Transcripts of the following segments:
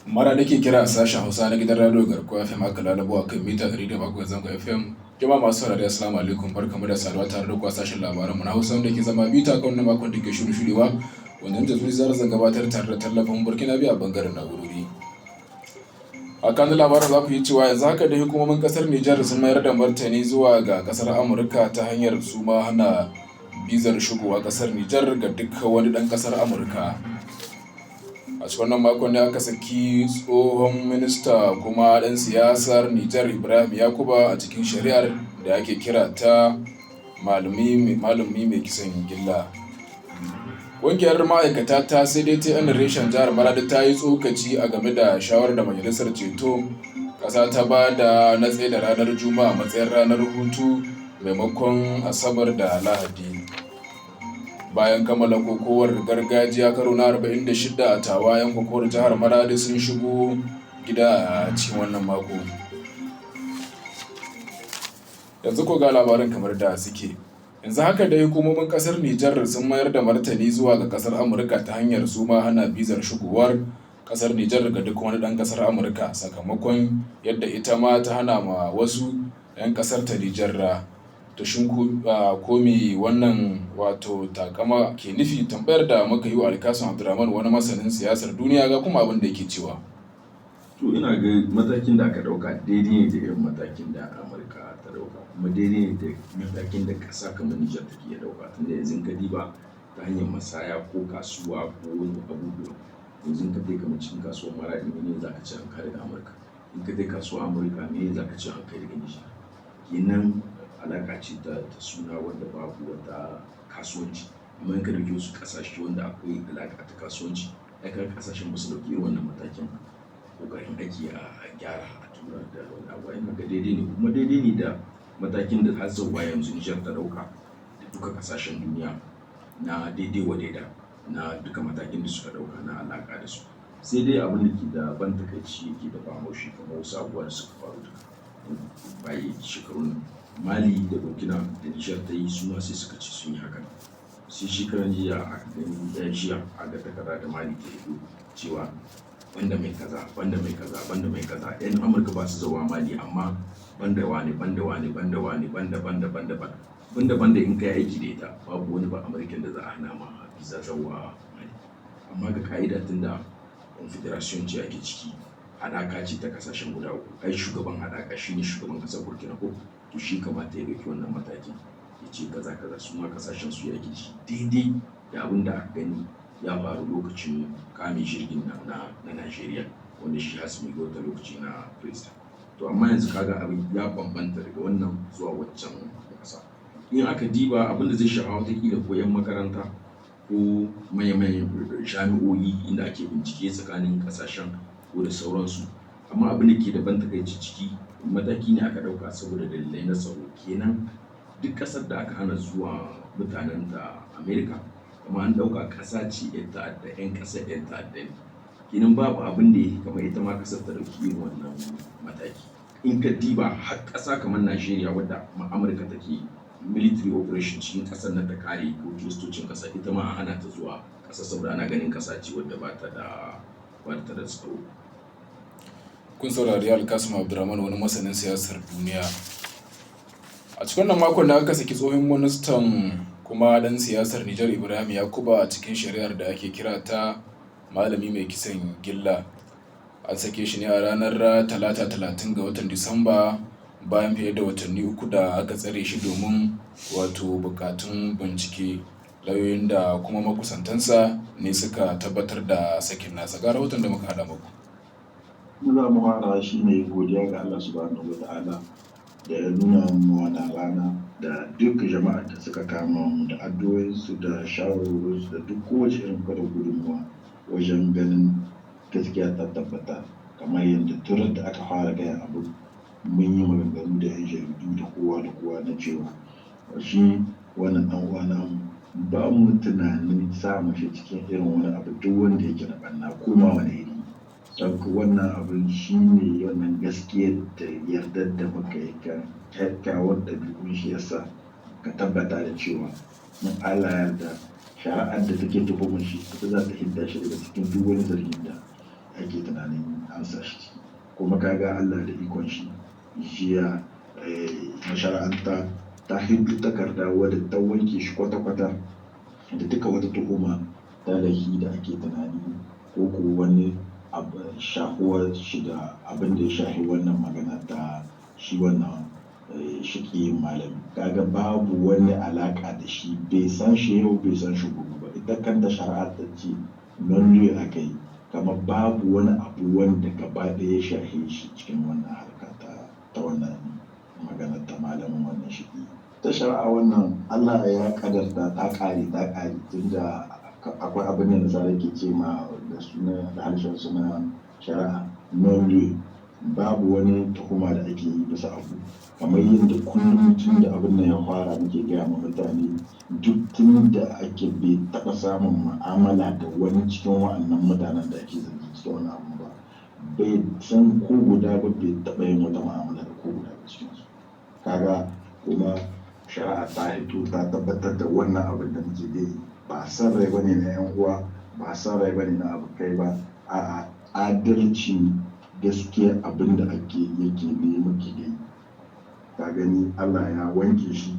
Mara da ke kira a sashen Hausa na gidan Radio Garkuwa FM aka lalabo a kan mita 107 zangon FM. Jama'a masu saurari, assalamu alaikum, barkamu da saduwa tare da ku a sashen labaran mu na Hausa wanda ke zama bita kan wannan makon da ke shirin shudewa, wanda muke zuri zarar zan gabatar tare da tallafin Burkina biya bangaren na'urori. A kanun labarin za ku yi cewa yanzu haka da hukumomin kasar Nijar sun mayar da martani zuwa ga kasar Amurka ta hanyar su ma hana bizar shigowa kasar Nijar ga duk wani dan kasar Amurka. A cikin wannan makon ne aka saki tsohon minista kuma ɗan siyasar Nijar Ibrahim Yakuba a cikin shari'ar da ake kira ta malami mai kisan gilla. Ƙungiyar ma'aikata ta CDTN reshen jihar Maradi ta yi tsokaci a game da shawarar da Majalisar Ceto ƙasa ta ba da na da ranar Juma'a matsayin ranar hutu maimakon Asabar da Lahadi. Bayan kammala kokowar gargajiya karo na 46 a Tawa, yan kokowar jihar Maradi sun shigo gida a cikin wannan mako. Yanzu ko ga labarin kamar da suke. Yanzu haka dai hukumomin kasar Nijar sun mayar da martani zuwa ga kasar Amurka ta hanyar su ma hana bizar shigowar kasar Nijar ga duk wani dan kasar Amurka, sakamakon yadda ita ma ta hana ma wasu 'yan kasar ta Nijar. To shin ko me wannan wato takama ke nufi? Tambayar da muka yi wa Alkasim Abdulrahman, wani masanin siyasar duniya, ga kuma abin da yake cewa. To, ina ga matakin da aka dauka daidai ne da irin matakin da Amurka ta dauka, kuma daidai ne da matakin da ƙasa kamar Nijar take iya dauka, tunda yanzu ka diba ta hanyar masaya ko kasuwa ko wani abubuwa, yanzu ka kai kamar cikin kasuwar Maradi, mene za ka ce an kai daga Amurka? In ka kai kasuwar Amurka, mene za ka ce an kai daga Nijar? Kenan alaka ce ta suna wanda babu wata kasuwanci. Amma in ka dauki wasu ƙasashe wanda akwai alaka ta kasuwanci, ai kaga ƙasashen ba su dauki irin wannan matakin. Kokarin ake a gyara, a tura da wani abu. Ina ga daidai ne, kuma daidai ne da matakin da har zuwa yanzu Nijar ta dauka da duka kasashen duniya na daidai wa daida na duka matakin da suka dauka na alaka da su. Sai dai abin da ke da ban takaici, yake da ban haushi, kamar wasu abubuwa da suka faru duka bayi shekarun Mali da Burkina da Nijar ta yi, su ma sai suka ci sun yi hakan. Sai shekaran jiya aka gani, ɗaya jiya aka takarda da Mali ta yi cewa banda mai kaza, banda mai kaza, banda mai kaza, yan Amurka ba su zawa Mali, amma banda wani, banda wani, banda wani, banda banda banda banda banda banda. In kai aiki da ita, babu wani ba Amurkan da za a hana ma visa zawa Mali. Amma ga ka'ida, tunda confederation ce ake ciki, haɗaka ce ta kasashen guda uku, ai shugaban haɗaka shine shugaban ƙasar Burkina ko, to shi kamata ya ɗauki wannan matakin, ya ce kaza kaza, su ma kasashen su yake shi daidai da abin da aka gani ya faru lokacin kame jirgin na Najeriya, wanda shi Hasimi wata lokaci na president. To amma yanzu kaga abin ya bambanta daga wannan zuwa waccan ƙasa. In aka diba, abin da zai shafa watakila ko 'yan makaranta ko manyan jami'o'i inda ake bincike tsakanin ƙasashen ko da sauransu. Amma abin da ke da ban takaici ciki, mataki ne aka ɗauka saboda dalilai na tsaro. Kenan duk ƙasar da aka hana zuwa mutanen ta Amerika, kuma an ɗauka ƙasa ce 'yan ta'adda, 'yan ƙasar 'yan ta'adda ne. Kenan babu abin da ya kamar ita ma ƙasar ta ɗauki irin wannan mataki. In ka diba har ƙasa kamar Najeriya, wadda Amurka take military operation cikin ƙasar nan ta kare ko kiristocin ƙasa, ita ma an hana ta zuwa ƙasa saboda ana ganin ƙasa ce wadda ba ta da tsaro. Kun saurari Alkasim Abdulrahman, wani masanin siyasar duniya. A cikin wannan makon da aka saki tsohon ministan kuma dan siyasar Nijar Ibrahim Yakuba a cikin shari'ar da ake kira ta malami mai kisan gilla. An sake shi ne a ranar Talata 30 ga watan Disamba, bayan fiye da watanni 3 da aka tsare shi domin wato bukatun bincike. Lauyoyin da kuma makusantansa ne suka tabbatar da sakin nasa. Ga rahoton da muka haɗa muku. Mu za mu fara shi ne godiya ga Allah subhanahu wa ta'ala da ya nuna mu wannan rana, da duk jama'ar da suka kama mu da addu'o'insu da shawarwarinsu da duk kowace irin kwada gudunmuwa wajen ganin gaskiya ta tabbata. Kamar yadda turar da aka fara gaya abu, mun yi maganganu da 'yan jaridu da kowa da kowa na cewa shi wannan ɗan uwa namu ba mu tunanin sa shi cikin irin wani abu duk wanda yake na ɓanna ko ma wani iri. Don wannan abin shi ne wannan gaskiyar da yardar da muka yi kan kyakkyawar ɗabi'un shi yasa ka tabbata da cewa in Allah yarda, shari'ar da take tuhumar shi ita za ta hidda shi daga cikin duk wani zargin da ake tunanin an sa shi ciki. Kuma kaga Allah da ikon shi, jiya mashara'anta ta hiddo takarda wadda ta wanke shi kwata-kwata da duka wata tuhuma ta laifi da ake tunani ko ko wani shahuwar shi da abin da ya shahi wannan magana ta shi wannan shaƙiyin malami. Kaga babu wani alaƙa da shi, bai san shi yau, bai san shi gobe ba. Ita kanta shari'a ta ce non aka yi, kamar babu wani abu wanda gaba ɗaya ya shahe shi cikin wannan harka ta wannan magana ta malamin wannan shaƙiyi. Ta shari'a wannan Allah ya kadarta ta ƙare, ta ƙare, tunda akwai abin da nasara ke ce ma da suna da harshen suna shari'a non, babu wani tuhuma da ake yi bisa abu. Kamar yadda kullum tun da abin nan ya fara muke gaya ma mutane, duk tun da ake bai taɓa samun mu'amala da wani cikin wa'annan mutanen da ake zargi cikin wani abu ba, bai san ko guda ba, bai taɓa yin wata mu'amala da ko guda ba cikin su. Kaga kuma shari'a ta hito ta tabbatar da wannan abin da muke gai ba san rai bane na yan uwa, ba san rai bane na abokai ba, a'a, adalci, gaskiya abin da ake yake ne muke gai. Ka gani, Allah ya wanke shi,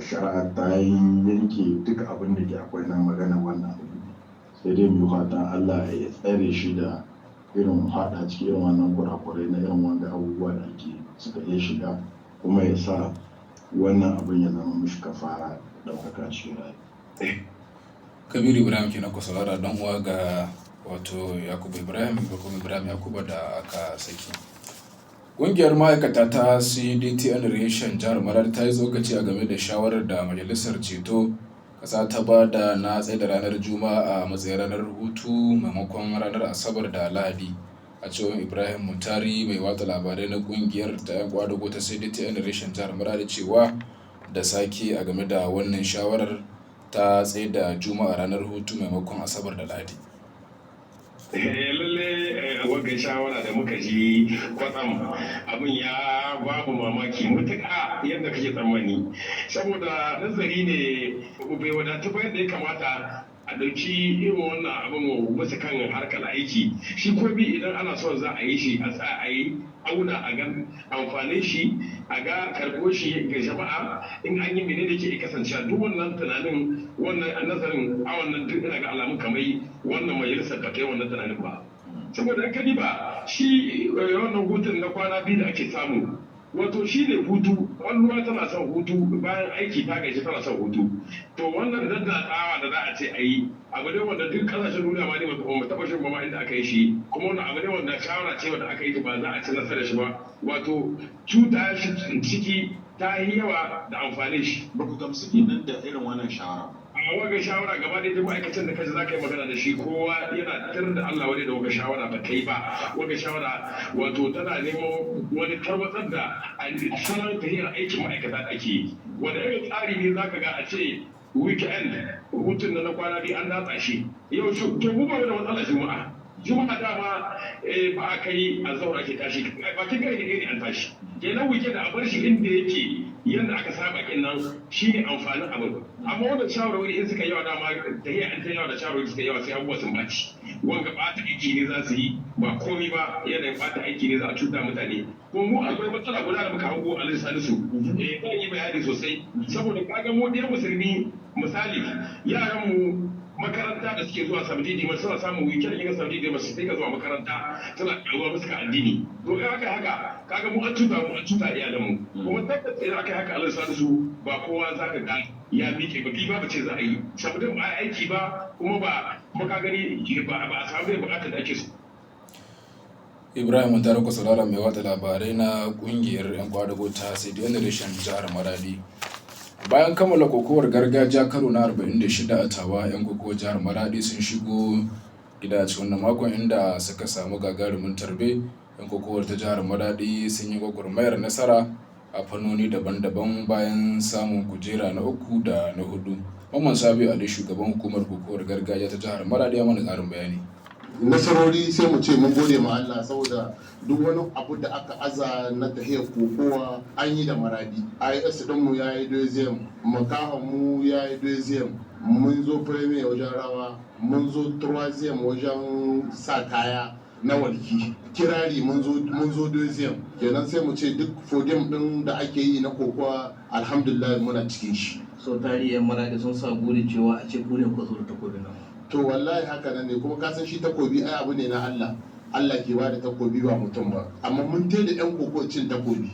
shari'a ta yi yanke duk abin da ke akwai na magana wannan abu. Sai dai mu fatan Allah ya tsare shi da irin haɗa cikin irin wannan kurakurai na irin wanda abubuwa da ake suka iya shiga, kuma ya sa wannan abin ya zama mishi kafara ɗaukaka cikin rayuwa. Kabiru Ibrahim kenan ku saurara, dan uwa ga wato Yakubu Ibrahim ko kuma Ibrahim Yakubu da aka saki. Ƙungiyar ma'aikata ta CDTN reshen jihar Maradi ta yi tsokaci a game da shawarar da Majalisar Ceto Ƙasa ta ba da na tsaida ranar Juma'a a matsayin ranar hutu maimakon ranar Asabar da Lahadi. A cewar Ibrahim Mutari, mai watsa labarai na ƙungiyar ta 'yan kwadago ta CDTN reshen jihar Maradi, cewa da sake a game da wannan shawarar ta tsaida Juma'a ranar hutu maimakon Asabar da Lahadi. Lalle wagga shawara da muka ji kwatsam, abin ya babu mamaki mutuƙa yadda kake tsammani, saboda nazari ne bai wadatu ba yadda ya kamata a ɗauki irin wannan abin bisa kan harkar aiki. Shi ko bi idan ana son za a yi shi, a tsaya a yi auna, a ga amfanin shi, a ga karɓo shi ga jama'a, in an yi menene ke kasancewa. Duk wannan tunanin, wannan nazarin a wannan, duk ina ga alamun kamar wannan majalisar ba ta yi wannan tunanin ba, saboda in ka diba shi wannan hutun na kwana 2 da ake samu, wato shi ne hutu, kwalluwa tana son hutu bayan aiki, ta gaji tana son hutu. To wannan daddatsawa da za a ce a yi, abu ne wanda duk kasashen duniya ma ne ba mu taɓa shin ba ma inda aka yi shi. Kuma wannan abu ne wanda shawara ce wanda aka yi, ba za a ci nasarar shi ba, wato cuta shi ciki ta yi yawa da amfanin shi. Ba ku gamsu kenan da irin wannan shawara? A waga shawara gaba ɗaya, duk ma'aikacin da kaji za ka yi magana da shi, kowa yana tir da Allah wani da waga shawara ba ta yi ba. Waga shawara wato tana neman wani tarwatsar da salon tahiyar aikin ma'aikata da ake yi. Wanda irin tsari ne za ka ga a ce weekend, hutun na kwana 2 an datsa shi yau shi? To mu ba mu da matsala Juma'a. Juma'a dama ba a kai a zaura ke tashi, bakin karfe 1 ne an tashi. Kenan weekend a bar shi inda yake, yadda aka saba kin nan, shine amfanin abin. Amma wannan shawarwari in suka yawa, dama da hiya an ta yawa da shawarwari suka yawa, sai abubuwa sun baci. Wanga bata aiki ne za su yi, ba komai ba, yanayin bata aiki ne, za a cuta mutane. Ko mu akwai matsala guda da muka hango, Alhaji Salisu, zan yi bayani sosai, saboda kaga mu ɗaya musulmi, misali yaran mu makaranta da suke zuwa samedi dimanche, suna samun weekend in samedi dimanche sai ka zuwa makaranta, suna karuwa musu addini. To in aka haka, kaga mu an cuta mu, an cuta iyalan mu. Kuma tabbas idan aka haka, Allah Salisu, ba kowa zaka ga ya miƙe ba, ba ce za a yi saboda ba aiki ba, kuma ba kuma ka gani ba a samu biyan bukatar da ake so. Ibrahim Tarako saurara, mai watsa labarai na kungiyar 'yan kwadago ta CDN reshen jihar Maradi. Bayan kammala kokowar gargajiya karo na 46 a Tawa, 'yan kokowar jihar Maradi sun shigo gida a cikin wannan makon, inda suka samu gagarumin tarbe. 'Yan kokowar ta jihar Maradi sun yi gwagwarmayar nasara a fannoni daban-daban bayan samun kujera na uku da na hudu. Mamman Sabiu Ali, shugaban hukumar kokowar gargajiya ta jihar Maradi, ya mana ƙarin bayani. Nasarori, sai mu ce mun gode ma Allah, saboda duk wani abu da aka aza na tahiyar kokowa an yi da Maradi. Is din mu yayi deuxième, Makaho mu yayi deuxième, mun zo premier wajen rawa, mun zo troisième wajen sa kaya. na walki kirari, mun zo deuxième. Kenan sai mu ce duk podium din da ake yi na kokowa, alhamdulillah, muna cikin shi. Sau tari yan Maraɗi sun sa guri cewa a ce ku ne ku zo da takobin nan. To wallahi haka nan ne, kuma ka san shi takobi ai abu ne na Allah. Allah ke bada takobi, ba mutum ba. Amma mun tai da yan koko cin takobi,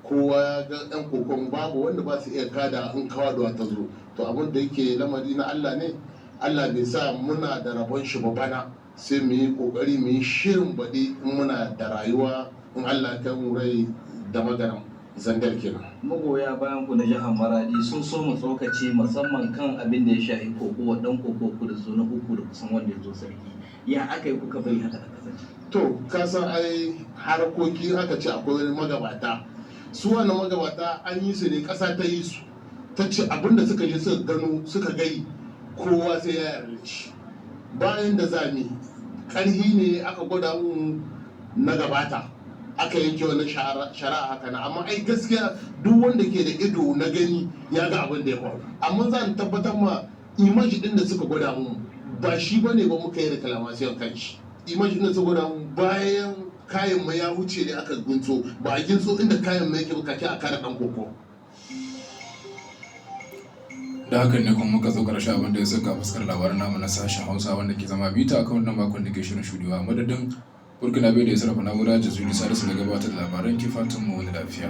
kowa ya ga yan kokon, babu wanda ba su iya kada in kawaduwa ta zo. To abin da yake lamari na Allah ne, Allah bai sa muna da rabon shi ba bana. Sai mu yi kokari mu yi shirin baɗi in muna da rayuwa, in Allah ya kai mu rai da magaran Zandar kenan. Magoya bayan ku na jihar Maradi sun so mu tsokaci musamman kan abin da ya shafi koko, dan koko ku da zo na uku da kusan wanda ya zo sarki. Ya aka yi kuka bari haka ta kasance? To ka san ai harkoki aka ce akwai wani magabata. Su wannan magabata an yi su ne, ƙasa ta yi su, ta ce abinda suka je suka gano suka gai, kowa sai ya yarda shi. Bayan da zami ƙarhi ne aka gwada mu na gabata, aka yanke wannan shari'a haka na. Amma ai gaskiya duk wanda ke da ido na gani ya ga abin da ya faru. Amma zan tabbatar ma image din da suka gwada mu ba shi bane ba muka yi reclamation kan shi. Image din da suka gwada mu bayan kayan mu ya wuce ne aka gunso, ba a ginso inda kayan mu yake ba kake a kare dan koko. Da hakan ne kuma muka zo ƙarshe abin da ya saka fuskar labaran namu na sashen Hausa, wanda ke zama bita akan wannan makon da ke shirin shudewa. Madadin Burkina Bai da ya sarrafa na'ura, Jazuli Salisu na gabatar da labaran, ke fatan mu wani lafiya.